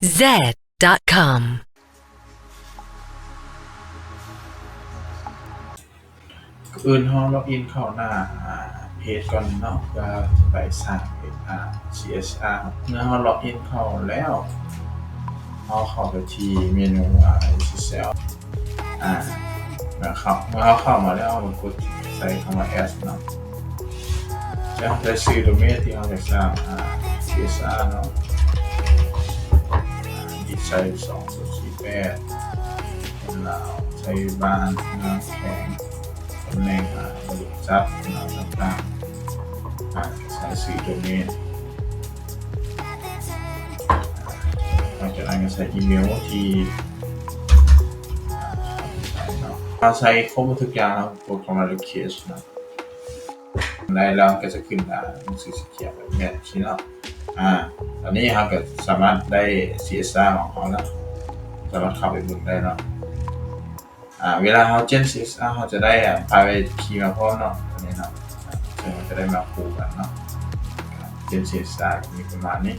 Z dot com. ກ່ອນອື່ນເຮົາລັອກອິນເຂົ້າໜ້າ ອາ ເພຈກ່ອນເນາະ ເພື່ອຈະໄປສ້າງເປັນ ອາ ຊີເອສອາ. ເມື່ອເຮົາລັອກອິນເຂົ້າແລ້ວ ເຮົາເຂົ້າໄປທີ່ເມນູ ອາ ເອັສເອສແອລ ອາ ເມື່ອເຂົ້າ ເມື່ອເຮົາເຂົ້າມາແລ້ວ ເຮົາກໍກົດໃສ່ຄຳວ່າແອັດເນາະ ແລ້ວໃສ່ຊື່ໂດເມນທີ່ເຮົາຢາກສ້າງ ອາ ຊີເອສອາເນາະ ອາ ໃສ່ສອງສູນສີ່ແປດ ຄົນລາວ ໃສ່ບ້ານ ເມືອງ ແຂວງ ຕຳແໜ່ງ ອາ ບໍລິສັດ ເນາະ ຕ່າງໆ ອາ ໃສ່ຊື່ໂດເມນ ຫຼັງຈາກນັ້ນກໍໃສ່ອີເມວທີ່ ອາ ໃສ່ເນາະ ຖ້າໃສ່ຄົບໝົດທຸກຢ່າງແລ້ວ ກົດເຂົ້າມາຣີເຄວດເນາະ ໄດ້ແລ້ວກໍຈະຂຶ້ນ ອາ ໜັງສືສີຂຽວແບບນີ້ເນາະ ອາ ຕອນນີ້ເຮົາກໍສາມາດໄດ້ຊີເອສອາຂອງເຮົາແລ້ວ ສາມາດເຂົ້າໄປເບິ່ງໄດ້ເນາະ. ອາ ເວລາເຮົາເຈນຊີເອສອາ ເຮົາຈະໄດ້ ອາ ໄຟລ໌ພີມາພ້ອມເນາະ ອັນນີ້ເນາະ ເຊິ່ງມັນຈະໄດ້ມາຄູ່ກັນເນາະ ເຈນຊີເອສອາ ກໍມີປະມານນີ້